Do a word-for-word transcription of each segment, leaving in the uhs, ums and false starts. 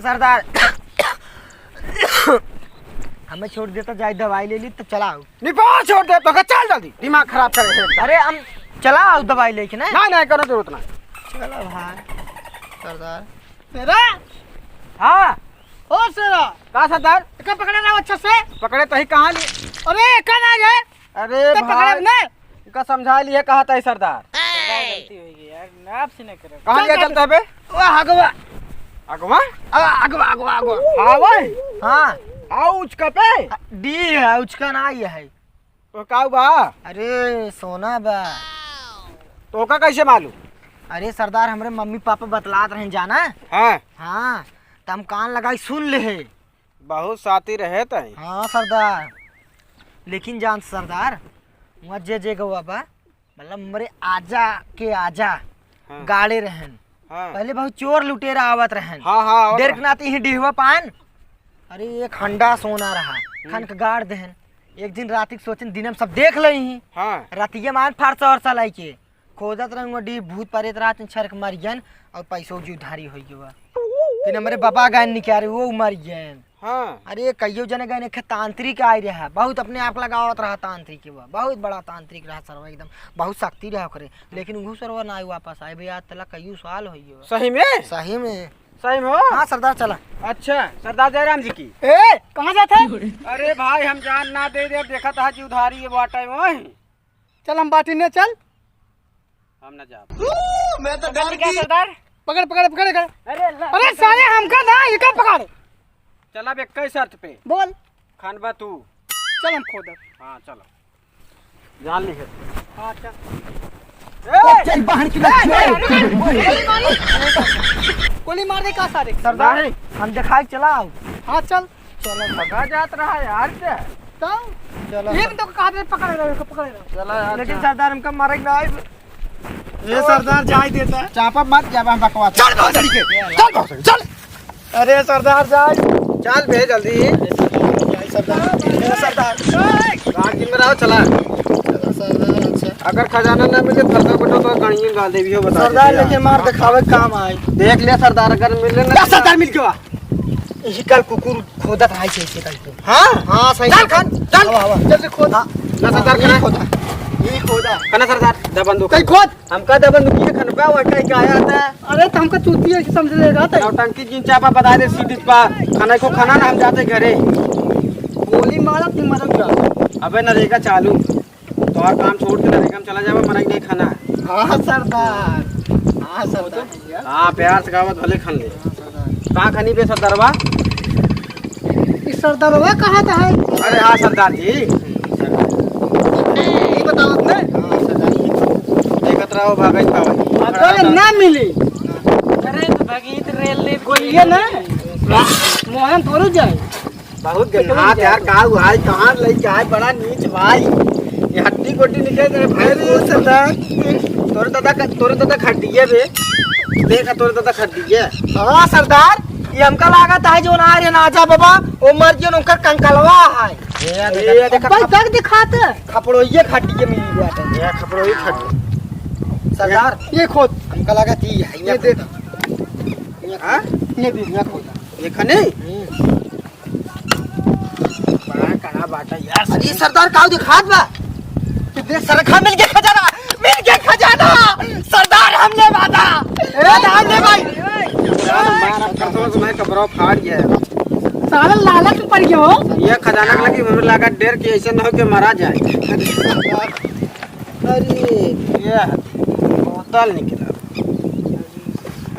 सरदार, हमें छोड़ देता, जाए दवाई ले ली तो चला आओ। निपार छोड़ दे तो चल जल्दी, दिमाग खराब करे है। अरे हम चला आओ दवाई लेके ना। ना, ना, कोनो जरूरत ना। चलो भाई। सरदार। शेरा। हाँ। ओ शेरा। का सरदार? एका पकड़े रहो अच्छा से। पकड़े तो ही कहाँ लिए? अरे एका ना रे। अरे तो पकड़े भाई, ना। इनका समझा लिए कहा था सरदार। सरदार गलती हो गई यार, ना आपसे नहीं करे। कहाँ चल, लिया चल। चलता है बे? ओ हगवा। अगवा? आ, अगवा, अगवा, अगवा। हाँ भाई। हाँ। आ उचका पे? डी है, उचका ना ये है। तो का बा? अरे सोना बा। तो का कैसे मालूम? अरे सरदार, हमरे मम्मी पापा बतलात रहन जाना। हाँ। हाँ, त हम कान लगाई सुन ले है। बहुत साथी रहे तई। हाँ सरदार, लेकिन जान सरदार, वहाँ जे जे गवा बा, मतलब हमरे आजा के आजा हाँ। गाड़े रहन। हाँ। पहले बहुत चोर लुटेरा आवत रहन। हाँ, हाँ, आवत डेर रहन। के नाती ही डिहवा पान। अरे एक हंडा सोना रहा, हम्म। खन के गाड़ देहन। एक दिन राती के सोचन, दिन में सब देख लई ही। हाँ। रातिये मान फारसा वरसा लाई के खोदत रहन, वो डी भूत परेत रात में छरक मर गयन और पैसो जी उधारी हो गया। फिर हमरे बाबा गए निकारे, वो मर गए। हाँ। अरे कईयो जने गए, एक तांत्रिक आए रहा, बहुत अपने आप लगावत रहा तांत्रिक, वो बहुत बड़ा तांत्रिक रहा सरवा, एकदम बहुत शक्ति रहा ओकरे, लेकिन वो सरवा ना आए वापस आए भैया, आज तला कईयो साल हो गया। सही में? सही में। सही में हो? हाँ सरदार चला। अच्छा सरदार जयराम जी की। ए, कहाँ जात है? अरे भाई हम जान ना दे दे, देखा था जी उधारी ये बाटे वही। चल हम बाटी ने चल। हम ना जाब। मैं तो डर गई। सरदार। पकड़, पकड़, पकड़, पकड़। अरे अल्लाह। अरे साले हमका ना, ये का पकड़? चल अब एक ही शर्त पे। बोल। खानबा तू। चल हम खोदब। हाँ चलो। जान ली है। हाँ चल। ए! चल बाहर की ए, ए, ए, गोली मार दे का सारे? सरदार, हम दिखाई चलाओ। हाँ चल। चलो, भगा जात रहा यार, क्या? तो चलो। ये भी तो कहा दे, पकड़ रहे हो, पकड़ रहे हो। चलो यार, लेकिन चल। सरदार, हमका मारे के ना आए। ये सरदार जाए देता है। चापा मत जाबा हम बकवास। चल भोसड़ी के, चल भोसड़ी, चल। अरे सरदार जाए। चल बे जल्दी। सरदार, ए सरदार। गाड़ी में रहो, चला। चलो सरदार, अच्छा। अगर खजाना ना मिले, थरका बैठो तो गणिये गाल देवी हो, बता सरदार दे लेके यार। मार दिखावे काम आए। देख ले सरदार, अगर मिले ना। सरदार मिल के वा। यही कल कुकुर खोदत रहा है, ऐसे करके। हाँ? हाँ, सही चल, बात। चल, चल। आवा, आवा। जल्दी खोद। हाँ। ना सरदार, यही कहाँ? खोदा। यही खोदा। कना सरदार, दे बंदूक। कहीं खोद। हमका दे बंदूक, ये खनपा हुआ, कहीं का आया था? अरे, तो हमका चूती ऐसे समझ लेगा, तो। नौटंकी जिन चापा बता दे, सीधी पा। खाना को खाना ना, हम जाते घरे। गोली मारा, तुम मरो क्या? अबे, नरेगा चालू। तोहार काम छोड़ के नरेगा में चला जावा, मराई नहीं खाना। हाँ सरदार, हाँ सरदार। हाँ, प्यार से कहावत भले खान ले। हाँ सरदार। कहाँ खानी बे सरदारवा? ई सरदारवा कहाँ था है? अरे हाँ सरदार जी। ई बतावत ने? हाँ सरदार जी। देखत रहो, भागत पावत। अगर ना मिली। अरे तो भगीत रेल ले कोई ये ना। मोहन थोड़ू जाए। बहुत गंदा यार, का हुआ है, कहाँ लेके आए, बड़ा नीच भाई। ये हड्डी गोड्डी निकल रहे भाई। अरे सरदार। तोरे दादा का, तोरे दादा खड्डिये बे। देखा तोरे दादा खड्डिये। हाँ सरदार, ये हमका लागत है जो ना रे नाजा बाबा, वो मर गयो, उनकर कंकलवा है। ये देखा, ये देखा, भाई, खप-, तक दिखाते। खपड़ोइये खड्डिये मिली बाटे। ये खपड़ोइये खड्डी। सरदार, ये खोद। हमका लागत ही है, ये ये दे। खोद। हाँ? ये दे, ये खोद। ये खने? हम्म। बड़ा कड़ा बाटा यार। अरे सरदार, काऊ दिखात बा? कितने सरखा मिल गया खजाना, मिल गया खजाना। सरदार, हमने बांधा। ए, हमने भाई। मारा कसम से मैं कपड़ा फाड़ गया है। साला लालच में पड़ गया हो। ये खजाना के लगी हमें लगा डर कि ऐसे ना हो कि मारा जाए। अरे, ये बोतल निकला।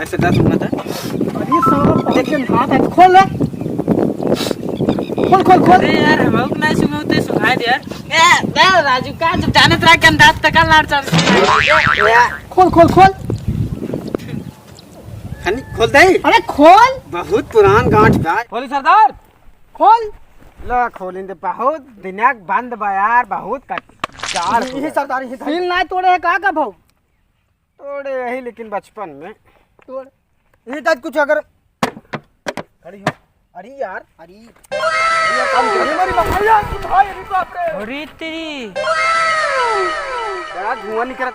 ऐसे दस मिनट है। अरे साला, पाँच दिन हाथ है, खोल ले। खोल, खोल, खोल। अरे यार, हम लोग नहीं सुंघते, सुंघाए दे यार। ए, ए, राजू, का जब जाने तेरा के अंदाज तक लाड़ चल। खोल, खोल, खोल। खनी खोल दे। अरे खोल। बहुत पुरान गांठ बा। खोली सरदार। खोल। लो खोलिन दे, बहुत दिनक बंद बा यार, बहुत कट-, जाड़ यही हो गया। सरदार, यही सील ना तोड़े है का, का भाऊ? तोड़े यही, लेकिन बचपन में। तोड़। ये तक कुछ अगर खड़ी हो। अरे यार, अरे। अरे यार, काम कर। अरे मेरी बाप, अरे यार, भाई, अरे बाप रे। अरे तेरी। बड़ा धुआं निकलत।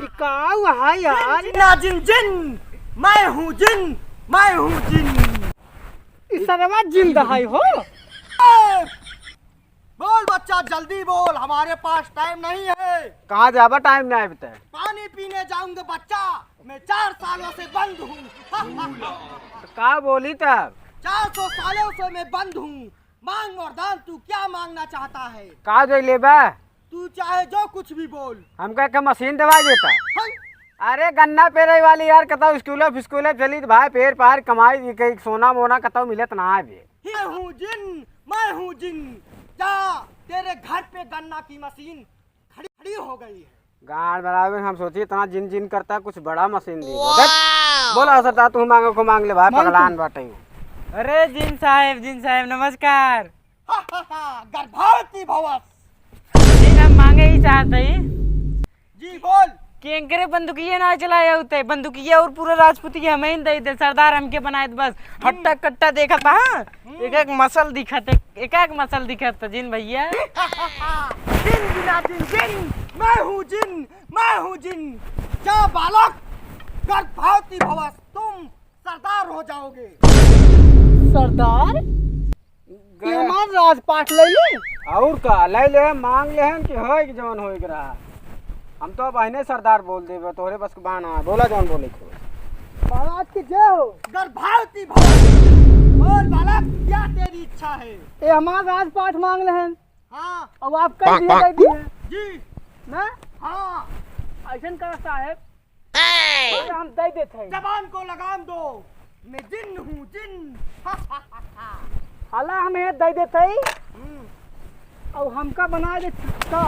ई का हुआ है यार? जिन जिना जिन जिन, मैं हूँ जिन, मैं हूँ जिन। ई सरवा जिंदा है हो? ए, बोल बच्चा, जल्दी बोल, हमारे पास टाइम नहीं है। कहाँ जाबा, टाइम नहीं अभी तक? पानी पीने जाऊंगा बच्चा, मैं चार सालों से बंद हूँ। तो का बोली तब? चार सौ सालों से मैं बंद हूँ। मांग वरदान, तू क्या मांगना चाहता है? का जो लेबा? तू चाहे जो कुछ भी बोल। हमका एक मशीन दवा देता। हं? अरे गन्ना पेरे वाली यार, कतौ स्कूलो फिस्कूलो चली त भाई, पेर पार कमाई, ये कहीं सोना मोना कतौ मिलत ना है बे। मैं हूँ जिन, मैं हूँ जिन। जा, तेरे घर पे गन्ना की मशीन खड़ी, खड़ी हो गई है। गाड़ बराबर हम सोची इतना जिन जिन करता, कुछ बड़ा मशीन दी। बोला सरदार, तू मांगो को मांग ले भाई, मांग पगलान तू। बाटे। अरे जिन साहेब, जिन साहेब, नमस्कार। गर्भवती भवस। जिन हम मांगे ही चाहत ही। जी बोल। कि एंकरे बंदुकिया ना चलाए होते, बंदुकिया और पूरा राजपूती हमें ही दे दे, सरदार हमके बनाए दे बस। हट्टा कट्टा देखत, हाँ? हम्म। एक एक मसल दिखत, एक एक मसल दिखत जिन भैया। जिन जिना जिन जिन, मैं हूँ जिन, मैं हूँ जिन। जा बालक, गर्भवती भवस, तुम सरदार हो जाओगे। सरदार? ये गए। हमार राजपाट ले ली। और का, ले ले, मांग ले हम कि होए कि जवन होए के रहा। हम तो बहने सरदार बोल देबे, तोहरे बस के बाना है, बोला जवन बोले के हो। महाराज की जय हो। गर्भवती भवन। बोल बालक, क्या तेरी इच्छा है? ये हमार राजपाट मांग ले हैं। हाँ। अब आप कह दिए, दे दिए। जी। ना? हाँ। ऐसन करा साहेब, ए! हम दे देत हई। जबान को लगाम दो, मैं जिन हूँ, जिन। हाला हम ये दे देत हई। हम्म। अब हमका बना दे छक्का।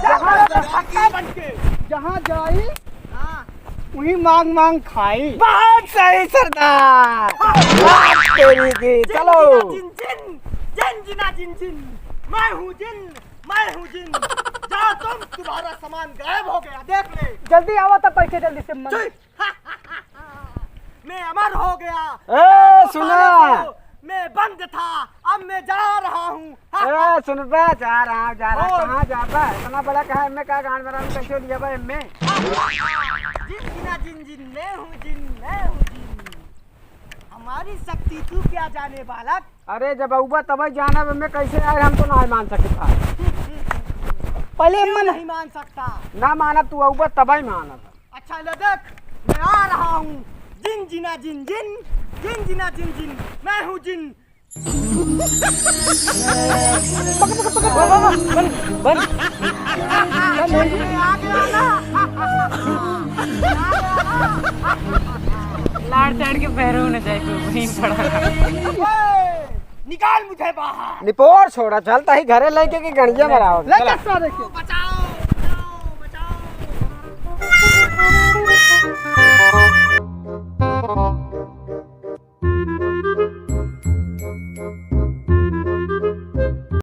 जहाँ छक्का बन के। जहाँ जाई, हाँ। वहीं मांग मांग खाई। बहुत सही सरदार। बात तेरी की। जिन चलो। जिना जिन जिन, जिन जिना जिन जिन। मैं हूँ जिन, मैं हूँ जिन। जा तुम, तुम्हारा सामान गायब हो गया, देख ले। जल्दी आवा तो पैसे जल्दी से मन। छी! मैं अमर हो गया। ए, सुना। मैं बंद था, अब मैं जा रहा हूँ। ए, सुनबे, जा रहा हूँ, जा रहा हूँ। और? कहाँ जाबे? इतना बड़ा कहा है, मैं का गांड बना, कैसे लिया बे मैं? जिन जिना जिन जिन, मैं हूँ जिन, मैं हूँ जिन। हमारी शक्ति तू क्या जाने बालक। अरे जब अउबा तबे जानब, मैं कैसे आए हम तो ना मान सकता। पहले क्यों मन नहीं मान सकता? ना मानब, तू अउबा तबे मानब। अच्छा ले देख, मैं आ रहा हूँ। जिन जिना जिन जिन, जिन जिना जिन जिन, मैं हूँ जिन। पक, पक, पक, पक, बन, बन, बन। मैं आ गया ना। लाड़ चढ़ के भैरव न जाए कोई वहीं पड़ा। निकाल मुझे बाहर। निपोर छोड़ा, चलता ही घरे लेके के गणिया मराओ। ले चल सारे के। बचा